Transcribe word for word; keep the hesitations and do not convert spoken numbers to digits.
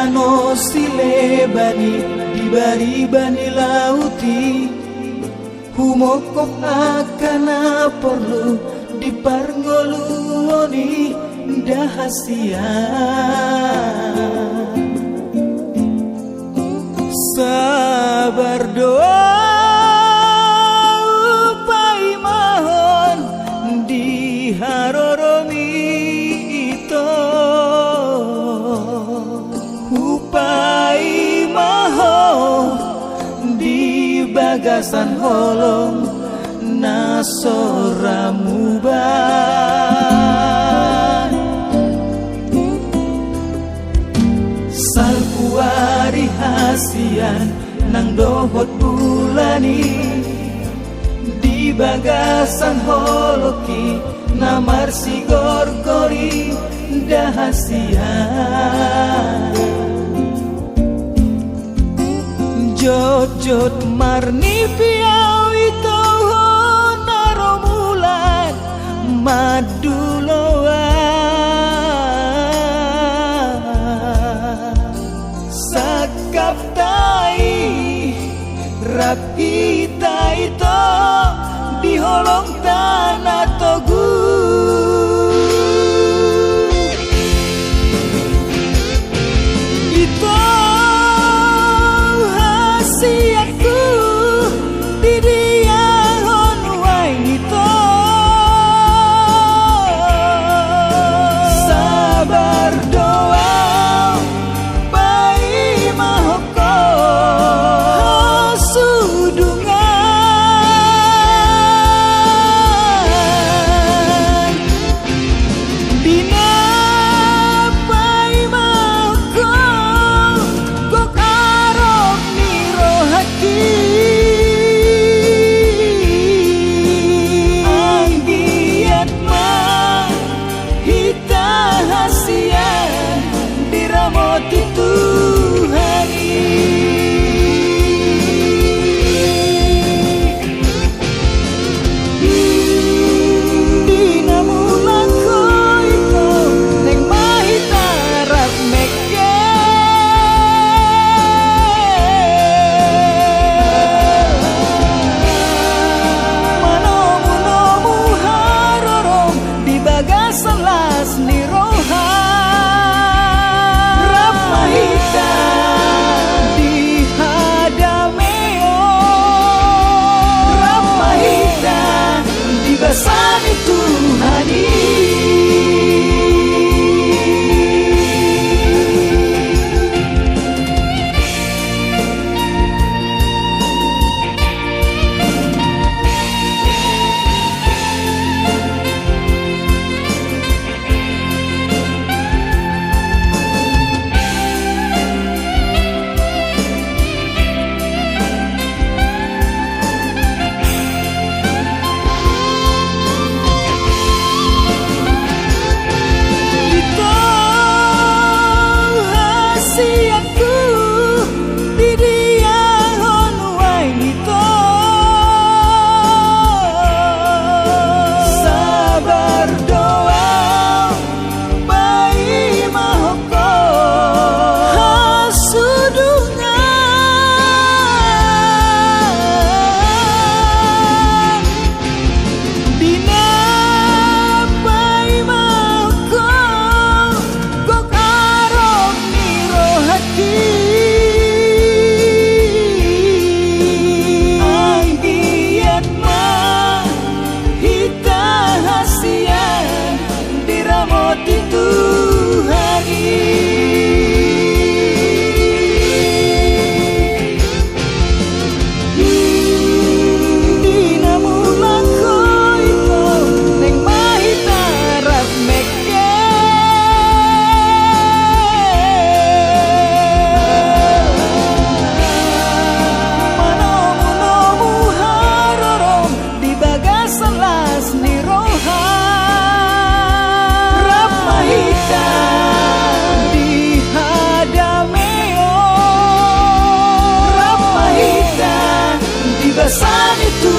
Tano sileban i di bariba ni laut i, humongkop angka na porlu di parngoluon i, ndang hasian. Sabar do au paimahon di haroromi ito. Hupaima ho di bagasan holong na so ra muba. Salpu ari hasian nang dohot bulan i, di bagasan holong i na marsigorgor i, ndang hasian. Jotjot marnipi au ito, ho na ro mulak manduloan. Sangkapta i rap hita ito di holongta na togu. Ito hasianku, di dia ho nuaeng ito. Sabar do au paima ho sudungan. Di na paima ho gok arop ni rohangki. Anggiat ma hita hasian diramoti Tuhan i. Di na mulak ho ito, naeng ma hita rap mengke. Manomunomu haroro di bagasan las ni roha. Rap ma hita di hadameon. Rap ma hita di basa ni Tuhan i. Ito hasianku, di dia ho nuaeng ito. Sabar do au paima ho sudungan. Di na paima ho gok arop ni rohangki. Anggiat ma hita hasian diramoti Tuhan i. Di na mulak ho ito, naeng ma hita rap mengke. Manomunomu haroro di bagasan las ni roha. Rap ma hita di hadameon. Rap ma hita di basa ni Tuhan.